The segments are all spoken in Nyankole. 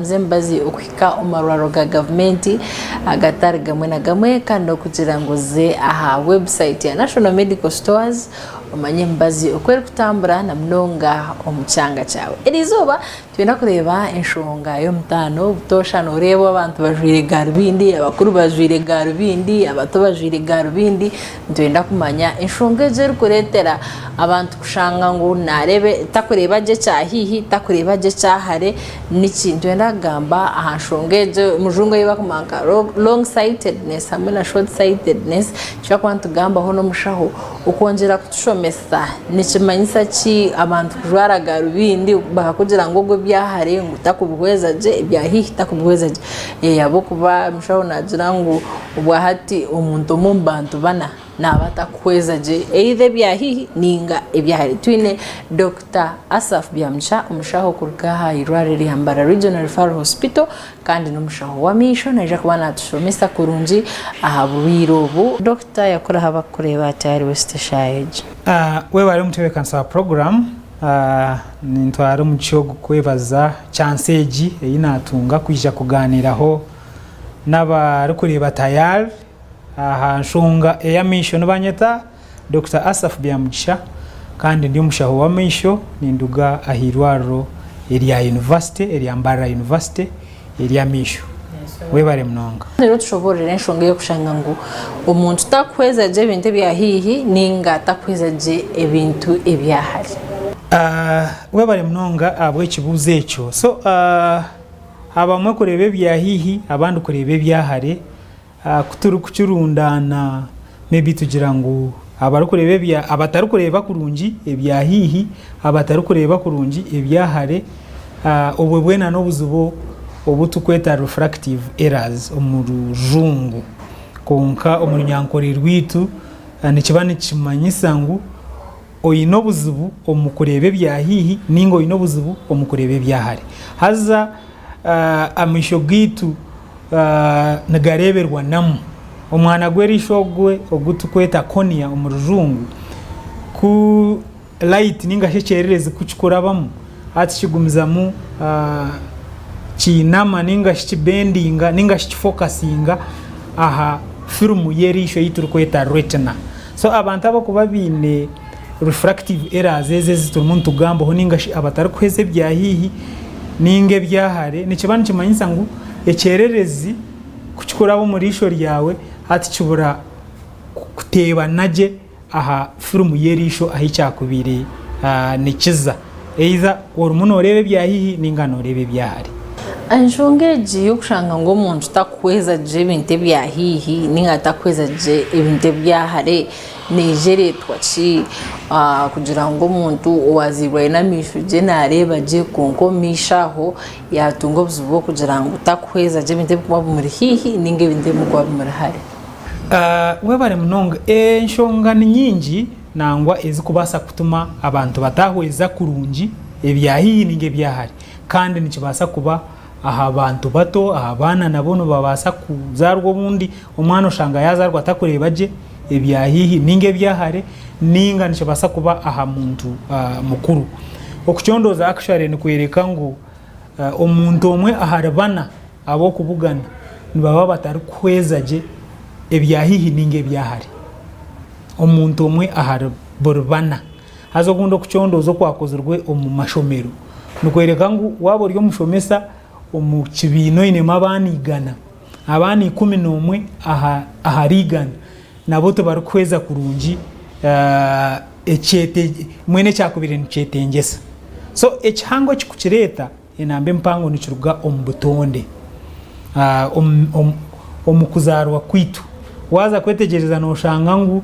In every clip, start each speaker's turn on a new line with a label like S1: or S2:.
S1: Emibazi okuhika omu marwariro ga gavumenti agatari gamwe na gamwe kandi n'okugira ngu oze aha website ya National Medical Stores omanye emibazi oku erikutambura na munonga omu kyanga kyawe. Eriizooba twine kureeba enshonga y'omutaano, butoosha nooreeba abantu bajwaire garubindi, abakuru bajwaire garubindi, abato bajwaire garubindi, nitwenda kumanya enshonga egi erikureetera abantu kushanga ngu naareeba takureeba gye ekya haihi, takureeba gye ekya hare. Niki? Nitwenda kugamba aha nshonga egyo omujungu ei barikumanya nka long sightedness hamwe na short sightedness. Nitushobora kuba nitugambaho n'omushaho okwongyera kutushomesa nikimanyisa ki abantu kujwara garubindi bakakugira ngu ogwo ebya hare ngu takubihweza gye ebya haihi takubihweza gye ahabw'okuba omushaho naagira ngu obwahati omuntu omwe omu bantu bana naaba atakuhweza gye either ebya haihi ninga ebya hare. Twine Dokita Asaph Byamugisha omushaho kuruga aha irwariro erya Mbarara Regional Referral Hospital kandi n'omushaho w'amaisho naija kuba natushomesa kurungi aha burwaire obu. Dokita yakuraho abakukureeba ati ahari West eshaaha egi.
S2: Webare omutebeekanisa wa puroguraamu. Nintwara omugisha ogu kwebaza chance egi ei naatunga kwija kugaaniiraho n'abarikureeba Tayari. Aha nshonga ey'amaisho nibanyeta Dokita Asaph Byamugisha kandi ndi omushaho w'amaisho ninduga aha irwariro erya yunivasite erya Mbarara University ery'amaisho. Webare munonga.
S1: Reero tushoboorore enshonga ey'okushanga ngu omuntu takuhweza gye ebintu ebya haihi ninga takuhweza gye ebintu ebya hare.
S2: Webare munonga ahabw'ekibuuzo ekyo. So abamwe kureeba ebya haihi abandi kureeba ebya hare. Ku turikukirundaana maybe tugira ngu abarikureeba ebya abatarikureeba kurungi ebya haihi, abatarikureeba kurungi ebya hare, obwo bwena n'obuzibu obu turikweta refractive errors omu rujungu. Kwonka omu runyankore rwaitu nikiba nikimanyisa ngu oine obuzibu omu kureeba ebya haihi ninga oine obuzibu omu kureeba ebya hare. Haza amaisho gaitu nigareeberwanamu. Omwana gw'eriisho ogwe ogu turikweta cornea omu rujungu, ku light ninga shi ekyererezi ku kikurabamu hati kigumizamu kiinama ninga shi kibendinga ninga shi kifokasinga aha firimu y'eriisho ei turikweta retina. So abantu abarikuba baine refractive errors ezi ezi turimu nitugambaho ninga shi abatarikuheza ebya haihi ninga ebya hare, nikiba nikimanyisa ngu ekyererezi ku kikuraba omu riisho ryawe hati kibura kuteebana gye aha firimu y'eriisho ahu kyakubaire nikiza. Either orimu nooreeba ebya haihi ninga nooreeba ebya hare.
S1: Enshonga egi y'okushanga ngu omuntu takuhweza gye ebintu ebya haihi ninga takuhweza gye ebintu ebya hare neija ereetwa ki? Kugira ngu omuntu owaazairwe aine amaisho gye naareeba gye kwonka omu maisho aho yaatunga obuzibu bw'okugira ngu takuhweza gye ebintu ebirikuba bimuri haihi ninga ebintu ebirikuba bimuri hare.
S2: Webare munonga. Enshonga ni nyingi nangwa ezikubaasa kutuma abantu batahweza kurungi ebya haihi ninga ebya hare. Kandi nikibaasa kuba aha bantu bato, aha baana nabo nibabaasa kuzaarwa obundi omwana oshanga yaazaarwa atakureeba gye ebya haihi ninga ebya hare ninga nikibaasa kuba aha muntu mukuru. Okucondooza actually nikworeka ngu omuntu omwe ahari bana ab'okubugana nibaba batarikuhweza gye ebya haihi ninga ebya hare. Omuntu omwe ahari buri bana. Haza obundi okucondooza okwakozirwe omu mashomero nikworeka ngu waaba ori omushomesa omu kibiina oinemu abaana igana, abaana 11 ahari igana nabo tibarikuhweza kurungi mbwenu ekyakubaire nikyetengyesa. So ekihango ekirikukireeta Enamba empango nikiruga omu butonde, omu kuzaarwa kwaitu. Waaza kwetegyereza nooshanga ngu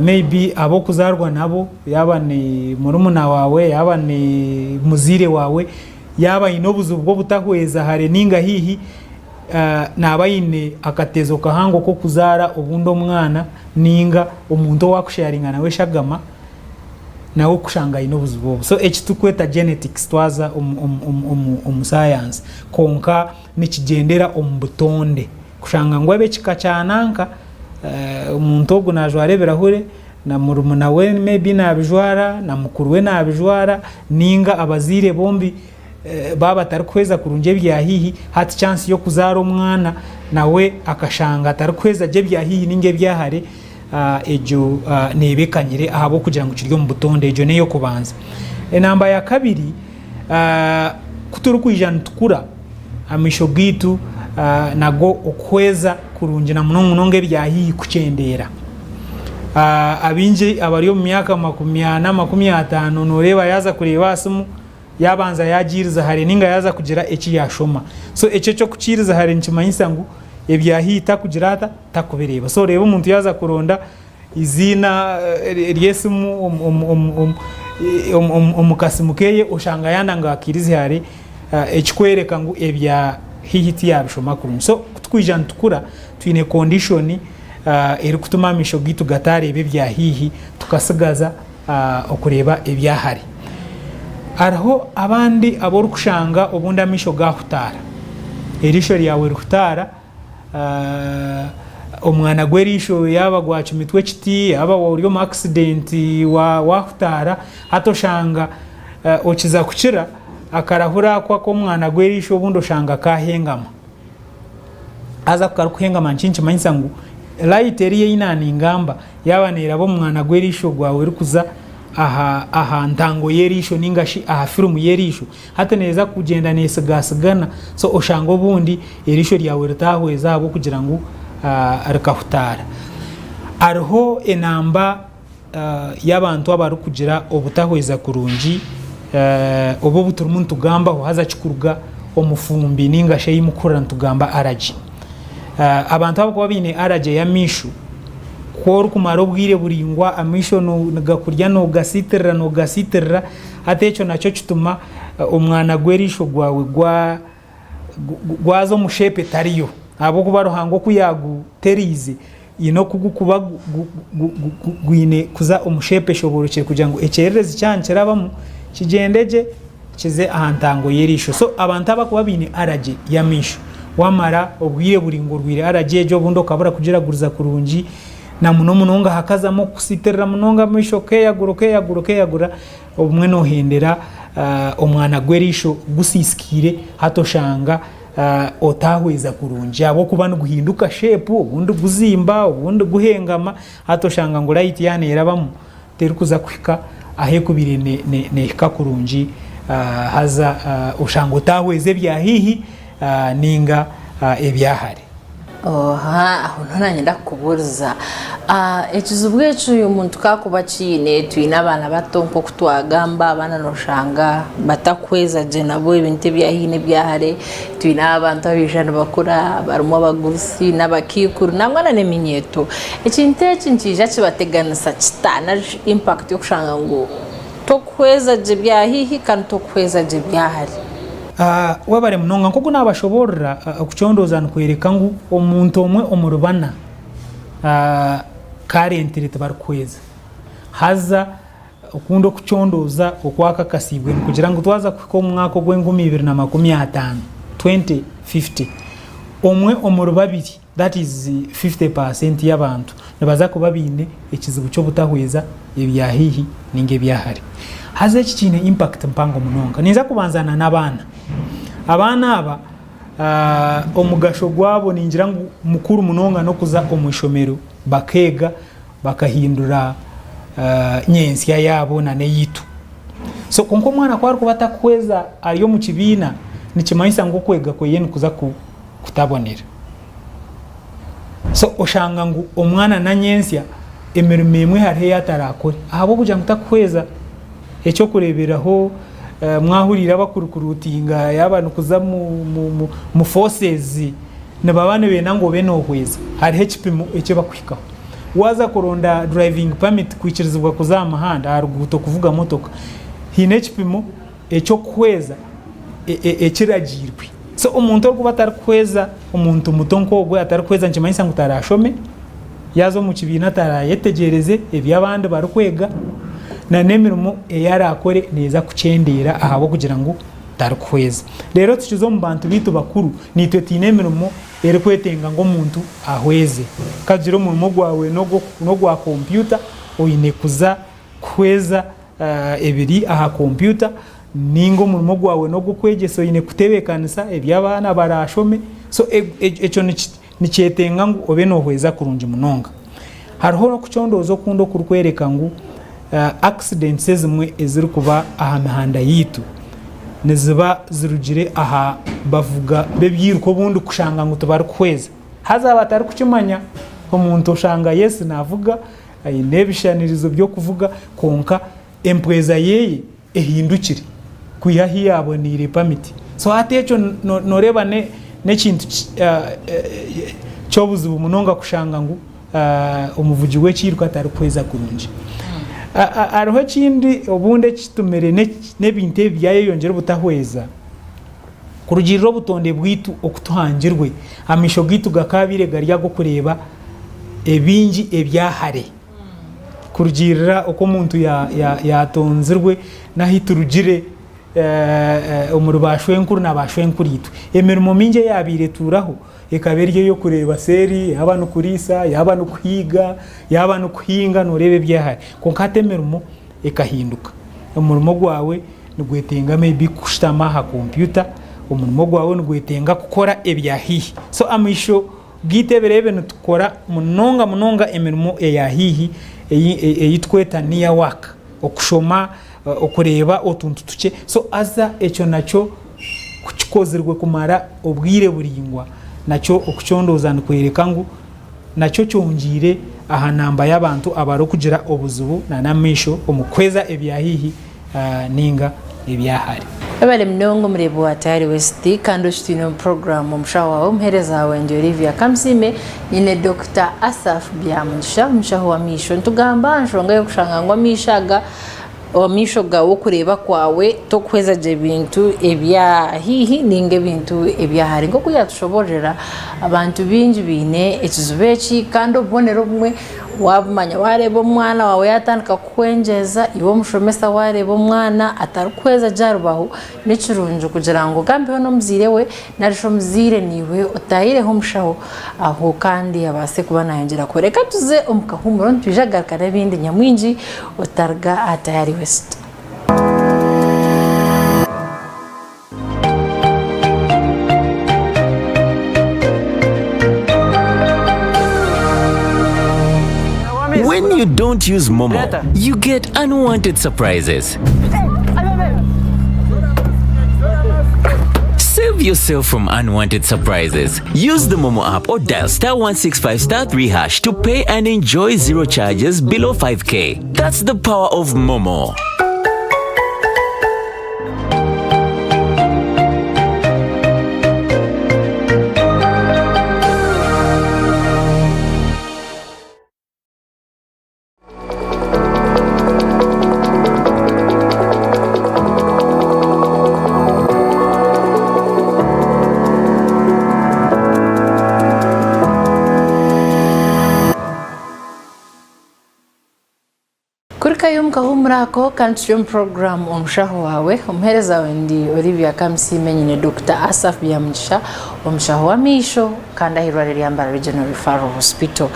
S2: maybe ab'okuzaarwa nabo yaaba ni murumuna waawe, yaaba ni muzaire waawe, yaaba aine obuzibu bw'obutahweza hare nainga haihi, naaba aine akatezo kahango k'okuzaara obundi omwana nainga omuntu ou arikusheyaringa nawe eshagama. Nawe okushanga aine obuzibu obu. So eki turikweta genetics twaza omu science kwonka nikigyendera omu butonde. Kushanga ngu ab'ekika kya nanka omuntu ogu najwara ebirahure na murumuna we maybe nabijwara na mukuru we nabijwara ninga abazaire bombi. Baaba batarikuhweza kurungi ebya haihi, hati chance y'okuzaara omwana nawe akashanga atarikuhweza gye ebya haihi ninga ebya hare, egyo neeba ekanyire ahabw'okugira ngu kiri omu butonde. Egyo n'ey'okubanza. Enamba ya kabiri, ku turikwija nitukura, amaisho gaitu nago okuhweza kurungi na munonga munonga ebya haihi kukyendeera. Abaingi abari omu myaka 40, 50 nooreeba yaaza kureeba aha simu, yaabanza yaagiiriza hare nainga yaaza kugira eki yaashoma. So ekyo eky'okukiiriza hare nikimanyisa ngu ebya haihi takugira ata? Takubireeba. So oreeba omuntu yaaza kuronda eiziina ry'esimu omu kasimu keeye oshanga yaana ngu akiirize hare ekikworeka ngu ebya haihi tiyaabishoma kurungi. So ku turikwija nitukura twine condition erikutuma amaisho gaitu gataareeba ebya haihi tukatsigaza okureeba ebya hare. Hariho abandi abu orikushanga obundi amaisho gaahutaara. Eriisho ryawe rihutaara, omwana gw'eriisho yaaba gwacumitwa ekiti, yaaba ori omu accident waahutaara, hati oshanga okiza kukira akarahuri ako ak'omwana gw'eriisho obundi oshanga kaahengama. Haza ku karikuhengama nikyo nikimanyisa ngu light eriya ei naaningamba yaaba neeraba omu mwana gw'eriisho gwawe erikuza aha aha ntango y'eriisho nainga shi aha firimu y'eriisho, hati neeza kugyenda neetsigatsigana so oshanga obundi eriisho ryawe ritaahweza ahabw'okugira ngu rikahutaara. Hariho enamba y'abantu abarikugira obutahweza kurungi obu obu turimu nitugambaho haza kikuruga omu fumbi ninga shi ei mukuhurira nitugamba allergy. Abantu abarikuba baine allergy y'amaisho, ku orikumara obwire buraingwa amaisho nigakurya nogasitirira nogasitirira hati ekyo nakyo kituma omwana gw'eriisho gwawe gwa gwaza omu shape etariyo ahabw'okuba Ruhanga oku yaagutereize haine oku gurikuba gwine kuza omu shape eshoboorokire kugira ngu ekyererezi kyaba nikirabamu kigyende gye kize aha ntango y'eriisho. So abantu abarikuba baine allergy y'amaisho, waamara obwire buraingwa orwaire allergy egyo obundi okabura kugiraguriza kurungi na muno munonga hakazamu okusitirira munonga amaisho okeyagura okeyagura okeyagura, Obumwe nohendera omwana gw'eriisho gusiisikaire hati oshanga otahweza kurungi ahabw'okuba niguhinduka shape obundi guzimba obundi guhengama hati oshanga ngu light yaaba nerabamu terikuza kuhika ahu ekubaire nehika kurungi haza oshanga otahweza ebya haihi ninga ebya hare.
S1: Oha, aho niho nanyenda kukubuuriza. Ekizibu eki omuntu ku arikuba akiine, twine abaana bato nk'oku twagamba, abaana noshanga batakuhweza gye nabo ebintu ebya haihi n'ebya hare. Twine abantu abaija nibakura, barimu abagurusi n'abakaikuru nangwa na n'eminyeeto. Ekintu eki nikiija kibateganisa kita nari shi impact y'okushanga ngu tokuhweza gye bya haihi kandi tokuhweza gye bya hare?
S2: Webare munonga. Nk'oku naabashoboorora, okucondooza nikworeka ngu omuntu omwe omuri bana currently tibarikuhweza. Haza okundi okucondooza okwakakasiibwe nikugira ngu twaza kuhika omu mwaka ogw'enkumi ibiri na 50, 2050, omwe omuri babiri, that is 50% y'abantu nibaza kuba baine ekizibu ky'obutahweza ebya haihi ninga ebya hare. Haza eki kiine impact mpango munonga. Ninza kubanza na n'abaana. Abaana aba omugasho gwabo ningira ngu mukuru munonga n'okuza omu ishomero bakeega bakahindura nyentsya yaabo na n'eyaitu. So kwonka omwana ku arikuba atakuhweza ari omu kibiina nikimanyisa ngu okwega kweye nikuza kutabonera. So oshanga ngu omwana na nyentsya emirimo emwe hariho ei atarakore ahabw'okugira ngu takuhweza. Eky'okureeberaho mwahuriire abakurikuruutinga yaaba nikuza mu forces nibaba nibenda ngu obe noohweza hariho ekipimo eki bakuhikaho. Waaza kuronda driving permit kwikirizibwa kuza aha muhanda aha ruguuto kuvuga motoka haine ekipimo eky'okuhweza ekiragiirwe. So omuntu orikuba atarikuhweza omuntu muto nk'ogwo atarikuhweza nikimanyisa ngu taraashome, yaaza omu kibiina taraayetegyereze ebi abandi barikwega, na n'emirimo ei araakore neeza kukyendeera ahabw'okugira ngu tarikuhweza. Reero tukiza omu bantu baitu bakuru, naitwe twine emirimo erikwetenga ngu omuntu ahweze. Ka tugire omurimo gwawe n'ogwa kompyuta, oine kuza kuhweza ebiri aha kompyuta. Ninga omurimo gwawe n'ogw'okwegyesa oine kutebeekanisa ebi abaana baraashome. So ekyo nikyetenga ngu obe noohweza kurungi munonga. Hariho n'okucondooza okundi okurikworeka ngu accidents ezimwe ezirikuba aha mihanda yaitu niziba zirugire aha bavuga b'ebyiruka obundi kushanga ngu tibarikuhweza. Haza batarikukimanya, omuntu oshanga yes naavuga, aine ebishanirizo by'okuvuga kwonka empweza yeye ehindukire kwiha ahu yaboneire pamiti. So hati ekyo noreeba n'ekintu ky'obuzibu munonga kushanga ngu omuvugi w'ekiiruka atarikuhweza kurungi. Hariho ekindi obundi ekitumire n'ebintu ebi byayeyongyera obutahweza, kurugiirira obutonde bwaitu oku tuhangirwe, amaisho gaitu gakaabaire gari ag'okureeba ebingi ebya hare. Kurugiirira oku omuntu yaatonzirwe n'ahu turugire omuri baashwenkuru na baashwenkuriitwe, emirimo mingi eyaabaire etuuraho ekaba eri ey'okureeba seeri, yaaba nikuriisa, yaaba nikuhiiga, yaaba nikuhinga nooreeba ebyahare. Kwonka hati emirimo ekahinduka. Omurimo gwawe nigwetenga maybe kushutama aha kompyuta, omurimo gwawe nigwetenga kukora ebya haihi. So amaisho Beitu ebiro ebi nitukora munonga munonga emirimo eya haihi ei tukweta near work, okushoma, okureeba otuntu tukye, so haza ekyo nakyo ku kikozirwe kumara obwire buraingwa nakyo okucondooza nikworeka ngu nakyo kyongyeire aha namba y'abantu abarikugira obuzibu n'amaisho omu kuhweza ebya haihi. ninga ebya hare.
S1: Webale munonga omureebi wa Tayari West kandi okitwine omu puroguraamu omushaho waawe omuheereza waawe ndi Olivia Kamusiime nyine Dokita Asaph Byamugisha omushaho w'amaisho nitugamba aha nshonga y'okushanga ngu amaisho aga amaisho gaawe okureeba kwawe tokuhweza gye bintu ebya haihi ninga ebintu ebya hare nk'oku yaatushoboororera abantu baingi baine ekizibu eki kandi obubonero obumwe Waabumanya waareeba omwana waawe yaatandika kukuhwengyeza, iwe omushomesa waareeba omwana atarikuhweza gye aha rubaho, ni kirungi kugira ngu ogambeho n'omuzaire we nari shi omuzaire naiwe otaahireho omushaho aho kandi abaase kuba naayongyera kuhwera. Reka tuze omu kahuumuro nitwija kugaruka n'ebindi nyamwingi otaruga aha Tayari West.
S3: When you don't use Momo, you get unwanted surprises. Save yourself from unwanted surprises. Use the Momo app or dial star 165 star 3 hash to pay and enjoy zero charges below 5k. That's the power of Momo.
S1: Kurikayo omu kahuumuro ako kandi turi omu puroguraamu Omushaho Waawe. Omuheereza waawe ndi Olivia Kamusiime nyine Dokita Asaph Byamugisha, omushaho w'amaisho kandi aha irwariro rya Mbarara Regional Referral Hospital.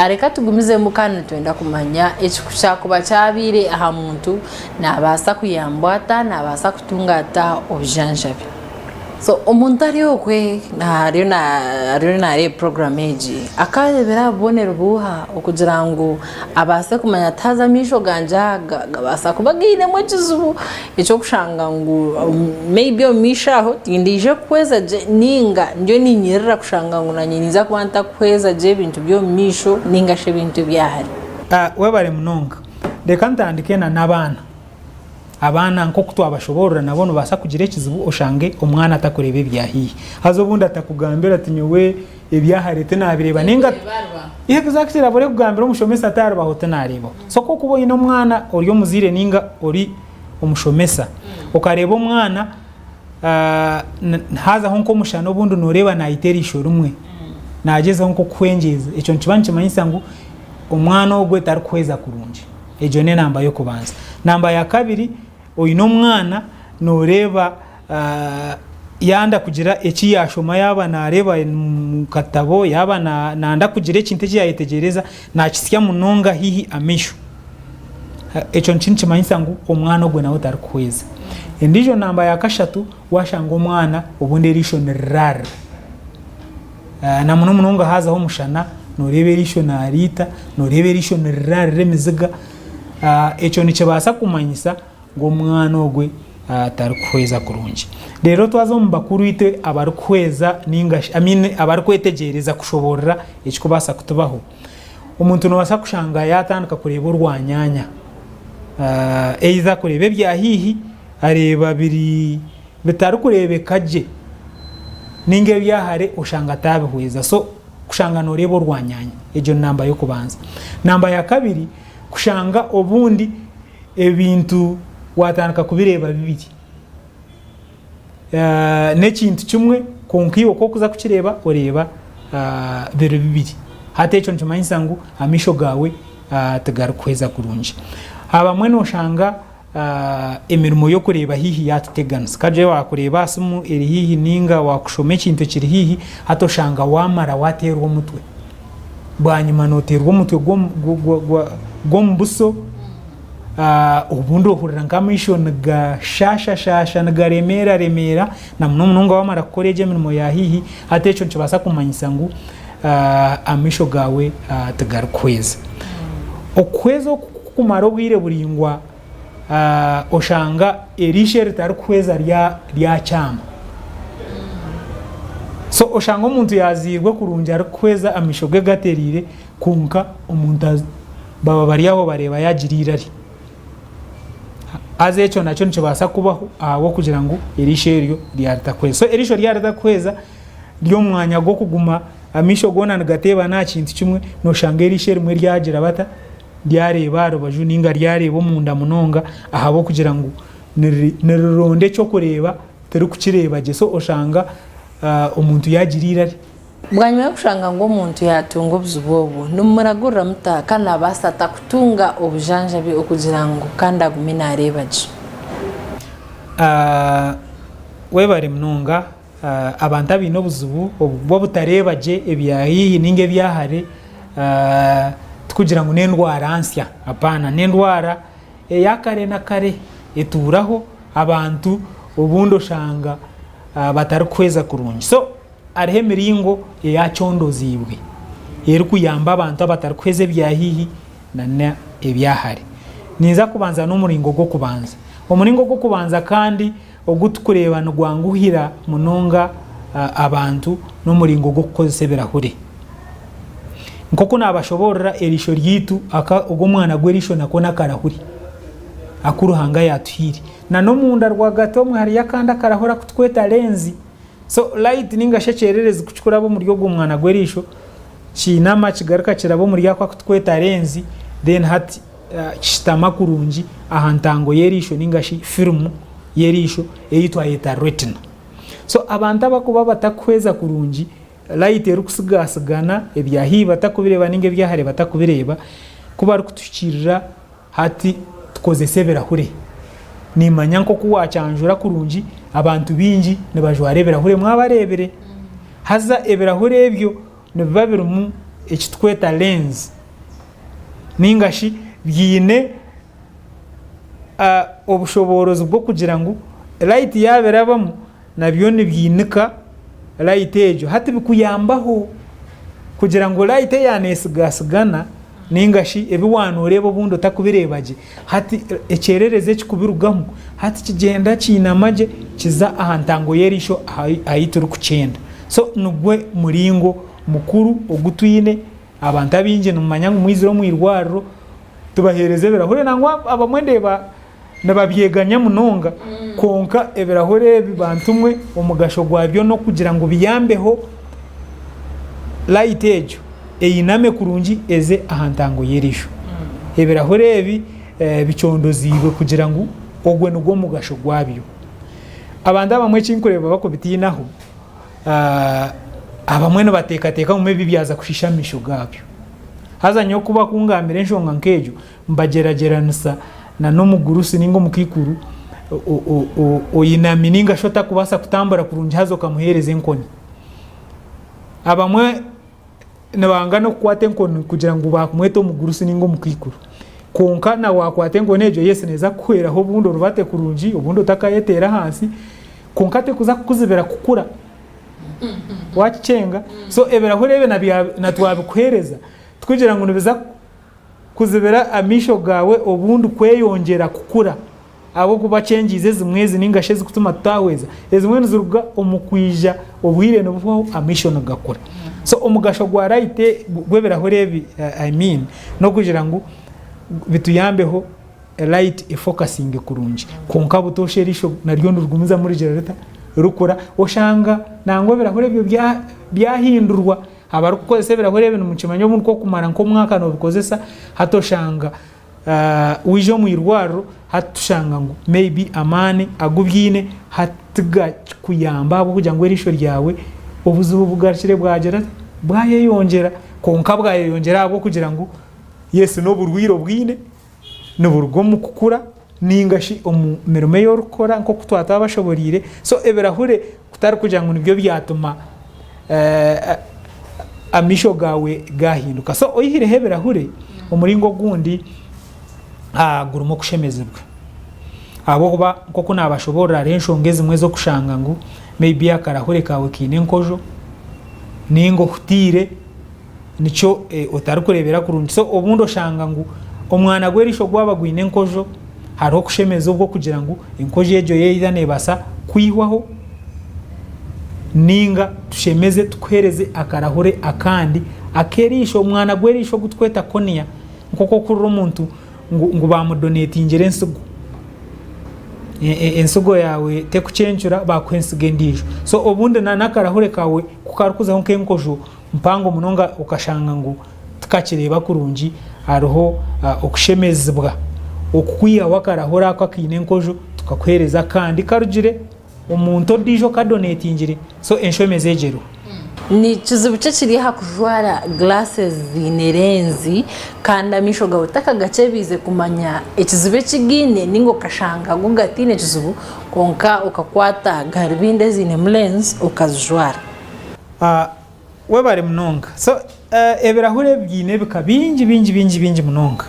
S1: Reka tugumizemu kandi nitwenda kumanya eki ku kyakuba kyabaire aha muntu naabaasa kuyambwa ata, naabaasa kutunga ata obujanjabi. So omuntu ari okwe ariyo nareeba puroguramu egi akarebera aha bubonero buuha okugira ngu abaase kumanya ati haza amaisho gangye aga gabaasa kuba gainemu ekizibu eky'okushanga ngu maybe omu maisho aho tindaije kuhweza gye ninga ndiyo ninyirira kushanga ngu nanye ninza kuba ntakuhweza gye ebintu by'omu maisho ninga shi ebintu ebya hare.
S2: Webare munonga. Reka ntandike na n'abaana. Abaana nk'oku twabashoboorora nabo nibabaasa kugira ekizibu oshange omwana atakureeba ebya haihi. Haza obundi atakugambira ati nyowe ebya hare tinaabireeba nainga exactly abure kugambira omushomesa ati aharibaho tinaareebaho. So ku orikuba oine omwana ori omuzaire nainga ori omushomesa okareeba omwana haazaho nk'omushana obundi nooreeba naayita eriisho rimwe naagyezaho nk'okuhwengyeeza ekyo nikiba nikimanyisa ngu omwana ogwe tarikuhweza kurungi. Egyo n'enamba y'okubanza. Namba ya kabiri, oine omwana nooreeba yanda kugira eki yaashoma yaaba naareeba omu katabo, yaaba nanda kugira ekintu eki yaayetegyereza, naakitsya munonga haihi amaisho. Ekyo nikyo nikimanyisa ngu omwana ogwo nawe tarikuhweza. Endiijo namba ya kashatu, waashanga omwana obundi eriisho nirirarira. Na muno munonga haazaho omushana, nooreeba eriisho naariita, nooreeba eriisho nirirarira emiziga. Ekyo nikibaasa kumanyisa ngu omwana ogwe tarikuhweza kurungi. Reero twaza omu bakuru itwe abarikuhweza ninga shi I mean abarikwetegyereza kushoboorora ekirikubaasa kutubaho. Omuntu noobaasa kushanga yaatandika kureeba orwanyaanya, either kureeba ebya haihi areeba biri bitarikureebeka gye ninga ebya hare oshanga ataabihweza. So kushanga nooreeba orwanyaanya, egyo ni namba y'okubanza. Namba ya kabiri, kushanga obundi ebintu waatandika kubireeba bibiri. N'ekintu kimwe kwonka iwe ku orikuza kukireeba oreeba biri bibiri. Hati ekyo nikimanyisa ngu amaisho gaawe tigarikuhweza kurungi. Abamwe nooshanga emirimo y'okureeba haihi yaatuteganisa. Kagire waakureeba aha simu eri haihi nainga waakushoma ekintu ekiri haihi, hati oshanga waamara waateerwa omutwe. Bwanyima nooteerwa omutwe gw'omu buso, obundi ohurira nk'amaisho nigashaashashaasha, nigaremeeraremeera na muno munonga waamara kukora egyo emirimo ya haihi, hati ekyo nikibaasa kumanyisa ngu amaisho gaawe tigarikuhweza. Okuhweza oku kukumara obwire buraingwa oshanga eriisho eritarikuhweza ryakyama. So oshanga omuntu yaazairwe kurungi arikuhweza amaisho ge gatereire kwonka omuntu baba bari aho bareeba yaagira eirari. Haza ekyo nakyo nikibaasa kubaho ahabw'okugira ngu eriisho eryo ryaba ritakuhweza. So eriisho ryaba ritakuhweza ry'omu mwanya gw'okuguma amaisho goona nigateebana aha kintu kimwe, nooshanga eriisho erimwe ryagira bata, ryareeba aha rubaju nainga ryareeba omunda munonga ahabw'okugira ngu nirironda eky'okureeba tirikukireeba gye. So oshanga omuntu yaagira eirari.
S1: Bwanyima y'okushanga ngu omuntu yaatunga obuzibu obu, nimumuragurira muta kandi naabaasa ata kutunga obujanjabi okugira ngu kandi agume naareeba gye?
S2: Webare munonga. Abantu abaine obuzibu bw'obutareeba gye ebya haihi nainga ebya hare tikugira ngu n'endwara nsya, hapana, n'endwara eya kare na kare etuuraho abantu obundi oshanga batarikuhweza kurungi. So hariho emiringo eyacondoziibwe erikuyamba abantu abatarikuhweza ebya haihi nana ebya hare. Ninza kubanza n'omuringo gw'okubanza. Omuringo gw'okubanza kandi Ogu turikureeba nigwanguhira munonga abantu n'omuringo gw'okukozesa ebirahure. Nk'oku naabashoboorora, eriisho ryaitu, ogu omwana gw'eriisho nakwo n'akarahuri aku Ruhanga yaatuhaire. Na n'omunda rwagati omwe hariyo akandi akarahuri aku turikweta lenzi. So light nainga shi ekyererezi ku kikuraba omuri ogwo mwana gw'eriisho, kiinama kigaruka kiraba omuri ako aku turikweta lenzi, then hati kishutama kurungi aha ntango y'eriisho ninga shi firimu y'eriisho ei twayeta retina. So abantu abakuba batakuhweza kurungi, light erikusigasigana, ebya haihi batakubireeba ninga ebya hare batakubireeba, ku barikutuhikiirira hati tukozesa ebirahure. Nimanya nk'oku wakyanjura kurungi, abantu baingi nibajwara ebirahure mwabareebire? Haza ebirahure ebyo nibiba birimu eki turikweta lens. Nainga shi biine obushoboorozi bw'okugira ngu light yaaba erabamu nabyo nibiinika light egyo. Hati bikuyambaho kugira ngu light eyaaba neetsigatsigana nainga shi ebi waaba nooreeba obundi otarikubireeba gye, hati ekyererezi ekirikubirugamu hati kigyenda kiinama gye kiza aha ntango y'eriisho ahu turikukyenda. So nigwo muringo mukuru ogu twine. Abantu abaingi nimumanya ngu mwizire omu irwariro tubaheereza ebirahure nangwa abamwe ndeeba nibabyeganya munonga kwonka ebirahure ebi bantu mwe omugasho gwabyo n'okugira ngu biyambeho light egyo einame kurungi eze aha ntango y'eriisho. Ebirahure ebi bicondoziibwe kugira ngu ogwo nigwo mugasho gwabyo. Abantu abamwe eki nkureeba bakubitiinaho Abamwe nibateekateeka ngu maybe byaza kushiisha amaisho gaabyo. Haza nyowe ku bakungambira enshonga nk'egyo, mbagyeragyeranisa na n'omugurusi nainga omukaikuru oinami nainga shi otarikubaasa kutambura kurungi haza okamuheereza enkoni. Abamwe nibanga n'okukwata enkoni kugira ngu baakumweta omugurusi nainga omukaikuru. Kwonka na waakwata enkoni egyo, yes neeza kukuhweraho obundi orubate kurungi, obundi otakayeteera ahansi, kwonka terikuza kukuzibira kukura. Waakikyenga? So ebirahuri ebi na twabikuheereza tikugira ngu nibiza kuzibira amaisho gaawe obundi kweyongyera kukura ahabw'okuba kyengiize ezimwe ezi nainga shi ezikutuma tutahweza, ezimwe niziruga omu kwija obwire nibuhwaho amaisho nigakura. So omugasho gwa light gw'ebirahuri ebi I mean n'okugira ngu bituyambeho light efokasinge kurungi kwonka butoosha eriisho naryo nirigumizamu rigira rita? Rikura oshanga nangwa ebirahuri ebyo byahindurwa. Abarikukozesa ebirahuri ebi nimukimanya obundi ku okumara nk'omwaka nobikozesa hati oshanga waija omu irwariro hati tushanga ngu may be amaani agu byaine hati tigakikuyamba ahabw'okugira ngu eriisho ryawe obuzibu bugarukire bwagira ki bwayeyongyera kwonka bwayeyongyera ahabw'okugira ngu yes n'oburwaire obwine niburuga omu kukura ninga shi omu mirimo ei orikukora nk'oku twaba twabashoboreire. So ebirahure kutari kugira ngu nibyo byatuma amaisho gaawe gaahinduka. So oyihireho ebirahure, omuringo ogundi gurimu okushemezibwa. Ahabw'okuba nk'oku naabashoboorora hariho enshonga ezimwe ez'okushanga ngu maybe akarahure kaawe kaine enkojo ninga ohutaire, nikyo otarikureebera kurungi. So obundi oshanga ngu omwana gw'eriisho gwaba gwine enkojo, hariho okushemeza obwo kugira ngu enkojo egyo yaija neebaasa kwihwaho ninga tushemeze tukuheereze akarahure akandi ak'eriisho, omwana gw'eriisho ogu turikweta cornea nk'oku orikuhurira omuntu ngu baamudonetingire ensigo. Ensigo yaawe terikucencura baakuha ensigo endiijo. So obundi n'akarahure kaawe ku karikuzaho nk'enkojo mpango munonga okashanga ngu tikakireeba kurungi hariho okushemezibwa okukwihaho akarahuri ako akaine enkojo tukakuheereza akandi karugire omuntu ondiijo okadonetingire so enshemeza egyo eriho.
S1: Ni kizibu ki ekiri aha kujwara glasses ziine lenzi kandi amaisho gaawe otakagakyebiize kumanya ekizibu eki gaine ninga okashanga go gataine kizibu kwonka okakwata garubindi eziinemu lenzi okazijwara?
S2: Webare munonga. So ebirahuri ebi biine ebika bingi bingi bingi bingi munonga.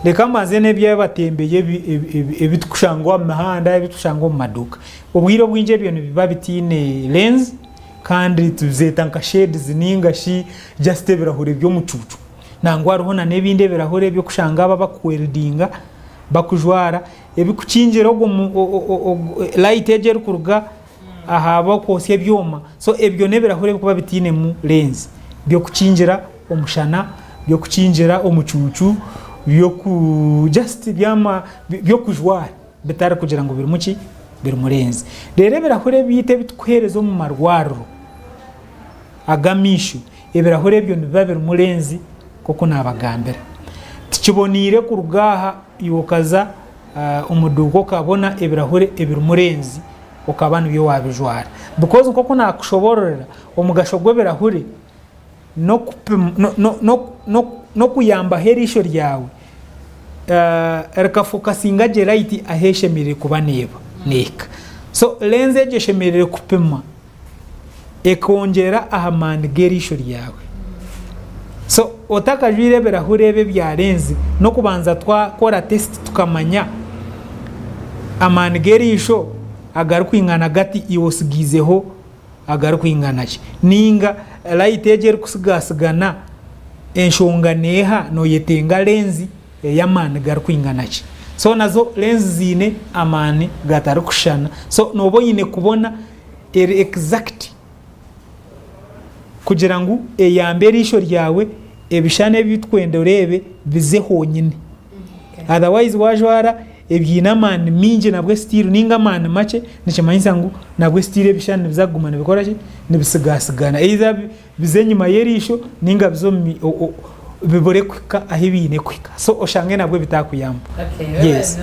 S2: Reka mbanze n'eby'abatembeyi ebi turikushanga omu mihanda, ebi turikushanga omu maduuka. Obwire obwingi ebyo nibiba bitaine lens kandi tubyeta nka shades ninga shi just ebirahuri by'omucuucu. Nangwa hariho na n'ebindi ebirahuri eby'okushanga abo abakuweldinga bakujwara ebikukingira ogwo light egyo erikuruga aha b'okwotsya ebyoma. So ebyo n'ebirahuri ebirikuba bitainemu lens by'okukingira omushana, by'okukingira omucuucu, by'oku just byama by'okujwara bitari kugira ngu birimu ki? Birimu lens. Reero ebirahuri ebyaitu ebi turikuheereza omu marwariro ag'amaisho, ebirahuri ebyo nibiba birimu lens nk'oku naabagambira. Tikiboneire kuruga aha iwe okaza omu duuka okabona ebirahuri ebirimu lens okaba nibyo waabijwara. Because nk'oku naakushoboororera, omugasho gw'ebirahuri n'okuyambaho eriisho ryawe rikafokasinga gye light ahu eshemereire kuba neeba neehika. So lens egyo eshemereire kupima ekongyera aha maani g'eriisho ryawe. So otakajwaire ebirahuri ebi ebya lens n'okubanza twakora test tukamanya amaani g'eriisho agarikwingana gati iwe otsigaizeho agarikwingana ki? Ninga light egyo erikutsigatsigana enshonga neeha noyetenga lens ey'amaani garikwingana ki? So nazo lens ziine amaani gatarikushushana so nooba oine kubona eri exact kugira ngu eyambe eriisho ryawe ebishushani ebi turikwenda oreebe bize honyine. Otherwise wajwara ebiine amaani maingi nabwe still ninga amaani makye nikimanyisa ngu nabwe still ebishushani nibiza kuguma nibikora ki? Nibisigasigana either bize enyima y'eriisho ninga bize omu bibure kuhika ahu biine kuhika so oshange nabwe bitakuyamba. Yes.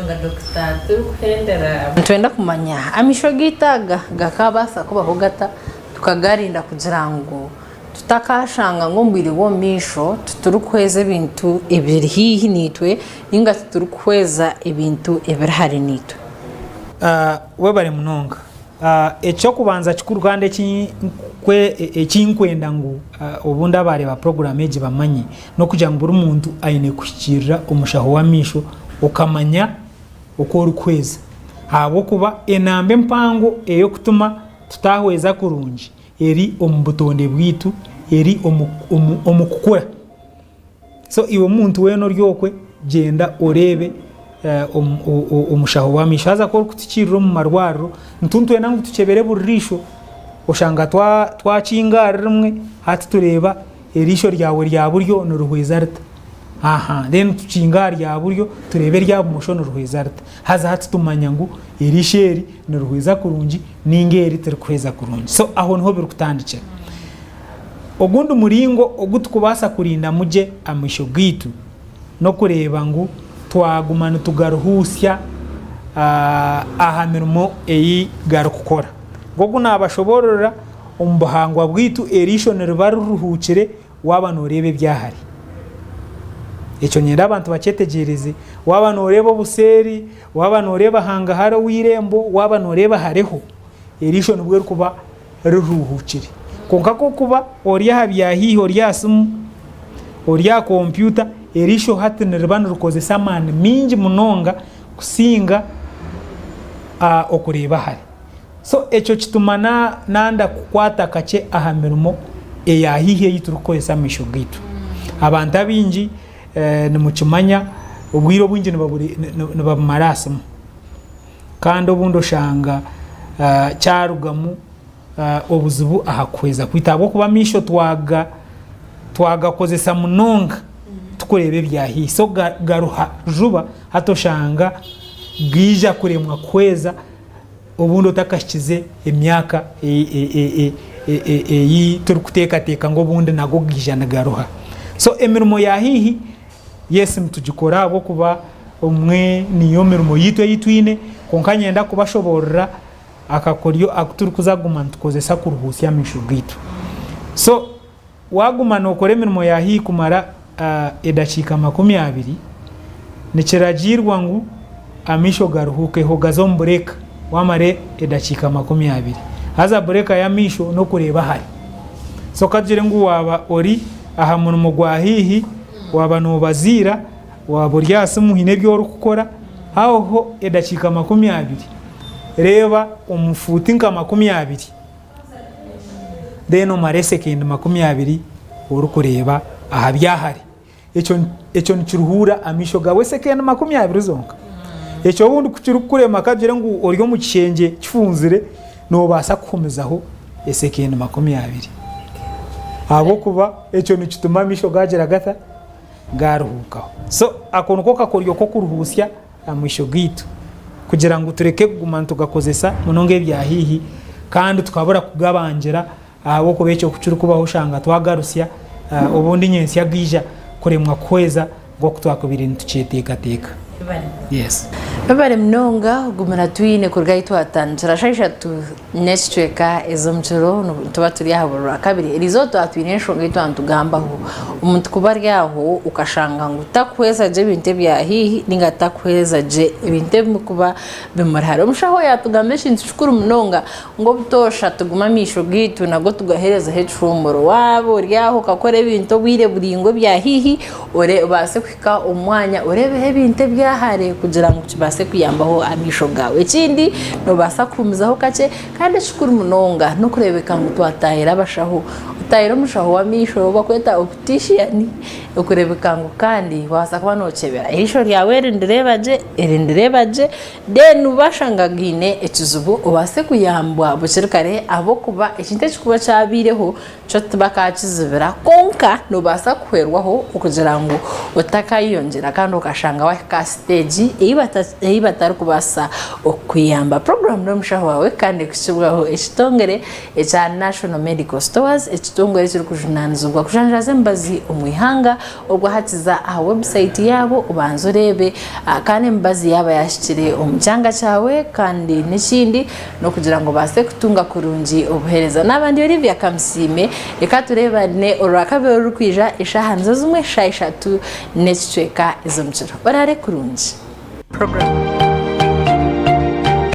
S1: Nitwenda kumanya amaisho gaitu aga gakaabaasa kubaho gata tukagarinda kugira ngu Tutakaashanga ngu omu bwire bw'omu maisho titurikuhweza ebintu ebiri haihi naitwe nainga titurikuhweza ebintu ebiri hare naitwe.
S2: Webare munonga. Eky'okubanza kikuru kandi eki eki nkwenda ngu obundi abaareeba puroguraamu egi bamanye, n'okugira ngu buri muntu aine kuhikiirira omushaho w'amaisho okamanya oku orikuhweza. Ahabw'okuba enamba empango ey'okutuma tutaahweza kurungi eri omu butonde bwaitu, eri omu kukura. So iwe omuntu weena ori okwe gyenda oreebe omushaho w'amaisho. Haza ku orikutukiirira omu marwariro nituba nitwenda ngu tukyebere buri riisho oshanga twakinga ahari rimwe hati tureeba eriisho ryawe rya buryo nirihweza rita aha then tukinga aha rya buryo tureeba erya bumosho nirihweza rita haza hati tumanya ngu eriisho eri nirihweza kurungi ninga eri tirikuhweza kurungi so aho niho birikutandikira. Ogundi muringo ogu turikubaasa kurindamu gye amaisho gaitu n'okureeba ngu twaguma nitugaruhuutsya aha mirimo ei garikukora. Nk'oku naabashoboororera, omu buhangwa bwaitu eriisho niriba riruhuukire waaba nooreeba ebyahare. Ekyo niinyenda abantu bakyetegyereze. Waaba nooreeba obuseeri, waaba nooreeba hangahari ow'eirembo, waaba nooreeba hareho, eriisho nibwo ririkuba riruhuukire. Kwonka ku orikuba ori aha bya haihi ori aha simu, ori aha kompyuta, eriisho hati niriba nirikozesa amaani maingi munonga kusinga okureeba hare. So ekyo kituma nanda kukwata kakye aha mirimo eya haihi ei turikukozesa amaisho gaitu. Abantu abaingi nimukimanya obwire obwingi nibabumara aha simu. Kandi obundi oshanga kyarugamu obuzibu aha kuhweza kwaitu ahabw'okuba amaisho twagakozesa munonga tukureeba ebya haihi so garuha juba hati oshanga gaija kuremwa kuhweza obundi otakahikize emyaka ei turikuteekateeka ngu obundi nago gaija nigaruha. So emirimo ya haihi Yes nitugikora ahabw'okuba obumwe niyo mirimo yaitu ei twine, kwonka niinyenda kubashoboorora akakoryo aku turikuza kuguma nitukozesa kuruhuutsya amaisho gaitu. So waaguma nookora emirimo ya haihi kumara edakiika 20, nikiragiirwa ngu amaisho garuhuukeho gaze omu bureeka waamara edakiika 20. Haza bureeka y'amaisho n'okureeba hare. So ka tugire ngu waaba ori aha murimo gwa haihi, waaba noobaziira, waaba ori aha simu haine ebi orikukora, hahwaho edakiika 20, reeba omu fuuti nka 20, then omare esekendi 20 orikureeba aha byahare. Ekyo nikiruhuura amaisho gaawe esekendi 20 zonka. Ekyo obundi ku kirikukurema ka tugire ngu ori omu kishengye kifunzire, noobaasa kuhumizaho esekendi 20. Ahabw'okuba ekyo nikituma amaisho gaagira gata? Gaaruhuukaho. So ako niko kakoryo k'okuruhuutsya amaisho gaitu kugira ngu tureke kuguma nitugakozesa munonga ebya haihi kandi tukabura kugabangira Ahabw'okuba ekyo ku kirikubaho oshanga twagarutsya, obundi nyentsya gaija kuremwa kuhweza nk'oku twakubaire nitukyeteekateeka. Yes.
S1: Webare munonga kugumira twine kuruga ahi twatandikira shaaha ishatu n'ekicweka ez'omukiro nituba turi aha buri rwakabiri eriizooba twaba twine enshonga ei twaba nitugambaho omuntu kuba ari aho okashanga ngu takuhweza gye ebintu ebya haihi ninga takuhweza gye ebintu ebirikuba bimuri hare omushaho yaatugambira ekintu kikuru munonga Ngu obutoosha tugume amaisho gaitu nago tugaheerezeho ekihuumuro. Waaba ori aho okakora ebintu obwire buraingwa ebya haihi, obaase kuhika omu mwanya oreebeho ebintu ebya hare kugira ngu kibaase kuyambaho amaisho gaawe. Ekindi noobaasa kuhuumizaho kakye kandi ekikuru munonga n'okureebeka ngu twataahira abashaho. Otaahire omushaho w'amaisho ou barikweta optician okureebeka ngu kandi waabaasa kuba nookyebera eriisho ryawe eri nirireeba gye, eri nirireeba gye. Then washanga gaine ekizibu obaase kuyambwa bukiri kare ahabw'okuba ekintu ekirikuba kyabaireho kyo tibakakizibira kwonka nobaasa kuhwerwaho okugira ngu otakayeyongyera kandi okashanga wahika aha siteegi ei batarikubaasa okukuyamba. Puroguraamu n'omushaho waawe kandi ekukibwaho ekitongore ekya National Medical Stores, ekitongore ekirikujunaanizibwa kujanjaaza emibazi omu ihanga. Obwo hati za aha webusayiti yaabo obanze oreebe kandi emibazi yaaba yaahikire omu kyanga kyawe kandi n'ekindi n'okugira ngu obaase kutunga kurungi obuheereza. Naaba ndi Olivia Kamusiime, reka tureebane Orwakabiri orurikwija eshaaha nizo zimwe shaaha ishatu n'ekicweka ez'omukiro. Oraare kurungi. Program.